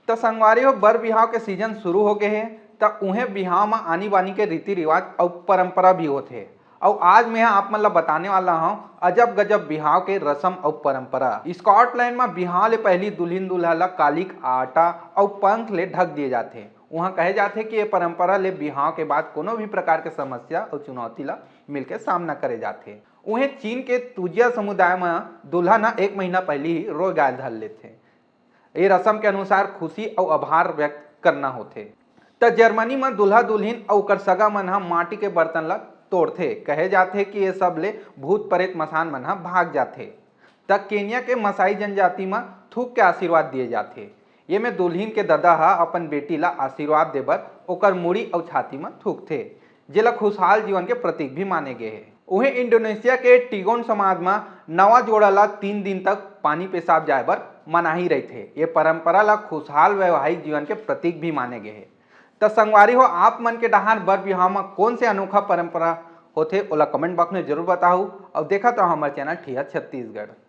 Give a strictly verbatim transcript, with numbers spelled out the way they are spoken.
त संगवारी हो, बर बिहाव के सीजन शुरू हो गए हे, त उहें बिहाव म आनी बानी के रीति रिवाज अउ परंपरा भी होथे। अउ आज मैं आप मन ला बताने वाला हूँ अजब गजब बिहाव के रसम अउ परंपरा। स्कॉटलैंड म बिहाव ले पहली दुल्हिन दूल्हा ला काली के आटा अउ पंख ले ढक दिए जाथे। उहाँ कहे जाथे कि ये परंपरा ले बिहाव के बाद कोनो भी प्रकार के समस्या अउ चुनौती ला मिलके सामना करे जाथे। उहें चीन के तुजिया समुदाय म दुल्हन ह एक महीना पहली ही रोए गाय धर लेथे। ये रसम के अनुसार खुशी अउ आभार व्यक्त करना होथे। त जर्मनी म दूल्हा दुल्हिन अउ ओकर सगा मन ह माटी के बर्तन ल तोड़थे। कहे जाथे कि ये सब ले भूत प्रेत मसान मन ह भाग जाथे। त केनिया के मसाई जनजाति म थूक के आशीर्वाद दिए जाथे। ये में दुल्हिन के ददा ह अपन बेटी ला आशीर्वाद देबर ओकर मुड़ी अउ छाती म थूकथे, जेला खुशहाल जीवन के प्रतीक भी माने गे हे। उहें इंडोनेशिया के टिगोन समाज म नवा जोड़ा ला तीन दिन तक पानी पेशाब जाए बर मनाही रहिथे। ये परंपरा ला खुशहाल वैवाहिक जीवन के प्रतीक भी माने गे हे। त संगवारी हो, आप मन के डहार बर बिहाव म कौन से अनोखा परंपरा होथे, ओला कमेंट बॉक्स में जरूर बताहू। अउ देखत रहो हमर चैनल ठिया छत्तीसगढ़।